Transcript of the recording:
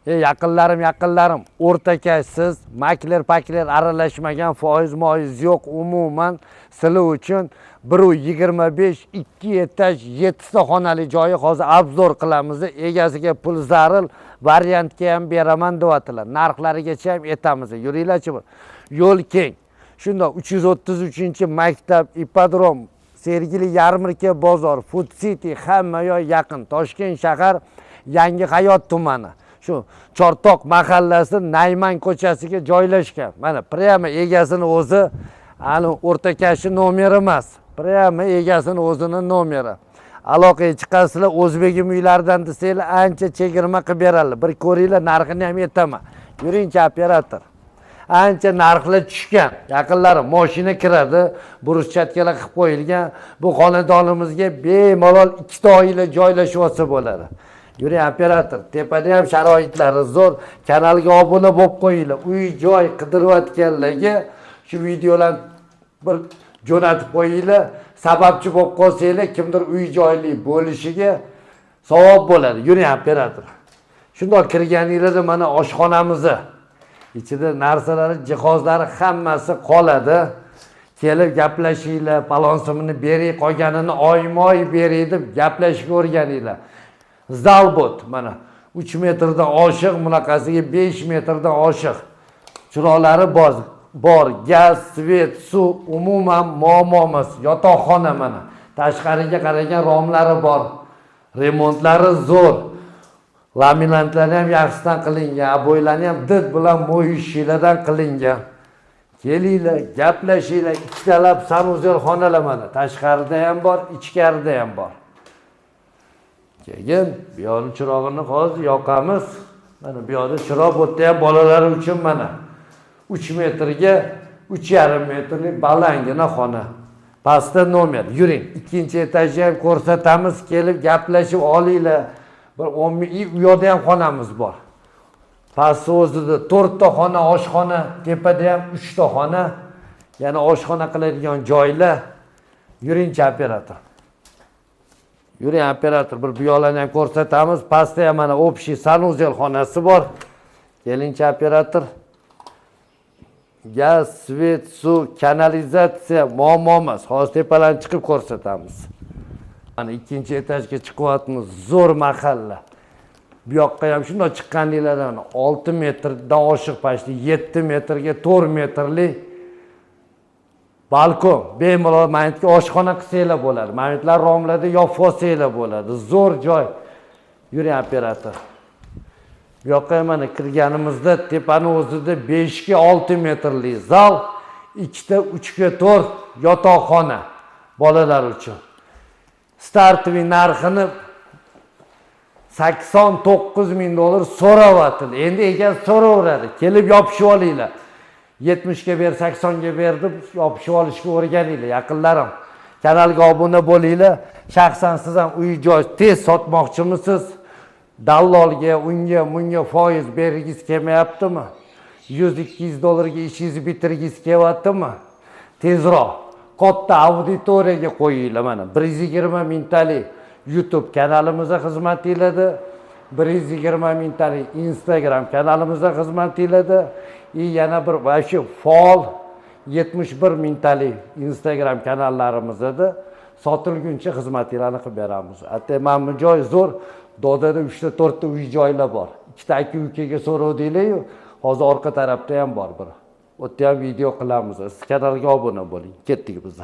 Yaqinlarim, yaqinlarim, o'rtakashsiz, makler pakler aralashmagan, foiz moiz yo'q. Umuman sizlar uchun 1,25, ikki etaj, yettita xonali joyi hozir обзор qilamiz. Egasiga pul zaril, variantga ham beraman deyaptilar. Narxlarigacha ham aytamiz. Yuringlarchi, bir yo'l keng. Shunda 333 maktab, ipodrom, Sergeli yarmarka bozor, Food City, hamma yoq yaqin. Toshkent shahar, Yangi Hayot tumani. Shu Chortoq mahallasi, Nayman ko'chasiga joylashgan. Mana, прямо egasini o'zi, ani o'rtakashi nomeri emas. Прямо egasini o'zini nomeri. Aloqaga chiqasizlar, o'zbegim uylaridan desanglar, ancha chegirma qilib beradilar. Bir ko'ringlar, narxini ham aytaman. Yuringchi, operator. Ancha narxlar tushgan. Yaqinlarim, mashina kiradi, брусчатка lar qilib qo'yilgan. Bu xonadonimizga bemalol ikkita oila joylashib olsa bo'ladi. Yuring, operator, tepada ham sharoitlari zo'r. Kanalga obuna bo'lib qo'yinglar. Uy joy qidirayotganlarga shu videolarni bir jo'natib qo'yinglar. Sababchi bo'lib qolsanglar, kimdir uy joyli bo'lishiga savob bo'ladi. Yuring, operator. Shundoq kirganinglarda mana oshxonamizni ichida narsalari, jihozlari hammasi qoladi. Kelib gaplashinglar, palon so'mini bering, qolganini oyma-oy bering deb gaplashishga o'rganinglar. Zal bot mana 3 metrdan oshiq, bunaqasiga 5 metrdan oshiq. Chiroqlari bor, bor, gaz, свет, suv umuman muammo emas. Yotoqxona mana. Tashqariga qaragan romlari bor. Remontlari zo'r. Laminatlari ham yaxshidan qilingan, обой larni ham did bilan моющий lardan qilingan. Kelinglar, gaplashinglar, ikkitalab санузел xonalar mana. Tashqarida ham bor, ichkarida ham bor. Keyin bu yoqni chirog'ini hozir yoqamiz. Mana bu yoqda chiroq, bu yerda ham bolalar uchun mana 3 metrga 3,5 metrlik balangina xona. Pastda nomer. Yuring, ikkinchi etajni ham ko'rsatamiz, kelib gaplashib olinglar. Bir 10 ming, u yoqda ham xonamiz bor. Pastda o'zida to'rtta xona, oshxona, tepada ham uchta xona. Yana oshxona qiladigan joylar. Yuringchi, operator. Yuring, operator, bir bu yoqlarni ham ko'rsatamiz. Pastda ham mana общий санузел xonasi bor. Kelingchi, operator. Gaz, свет, suv, kanalizatsiya muammo emas. Hozir tepalarni chiqib ko'rsatamiz. Mana ikkinchi etajga chiqyapmiz. Zo'r mahalla. Bu yoqqa ham shundoq chiqqaninglardan 6 metrdan oshiq, почти 7 metrga 4 metrli balkon. Bemalol mana yerga oshxona qilsanglar bo'ladi. Mana yerlar romlarda yopib olsanglar bo'ladi. Zo'r joy. Yuring, operator. Bu yoqqa mana kirganimizda tepani o'zida 5 ga 6 metrli zal, ikkita 3 ga 4 yotoqxona bolalar uchun. Стартовый narxini 89 ming dollar so'rayapti. Endi egasi so'raveradi. Kelib yopishib olinglar. 70 ga ber, 80 ga ber deb yopishib olishga o'rganinglar, yaqinlarim. Kanalga obuna bo'linglar. Shaxsan siz ham uy joy tez sotmoqchimisiz? Dallolga, unga, bunga foiz bergingiz kelmayaptimi? 100-200 dollarga ishingizni bitirgingiz kelyaptimi? Tezroq katta auditoriyaga qo'yinglar mana. 120 mingtalik YouTube kanalimizda xizmatinglarda, 120 mingtalik Instagram kanalimizda xizmatinglarda и yana bir вообще faol 71 mingtalik Instagram kanallarimizda sotilguncha xizmatinglarni qilib beramiz. Ata, mana bu joy zo'r. Dodada uchta, to'rtta uy joylar bor. Ikkita aka ukaga so'rovdinglar-yu, hozir orqa tarafda ham bor bir. U yerda ham video qilamiz. Siz kanalga obuna bo'ling. Ketdik biz.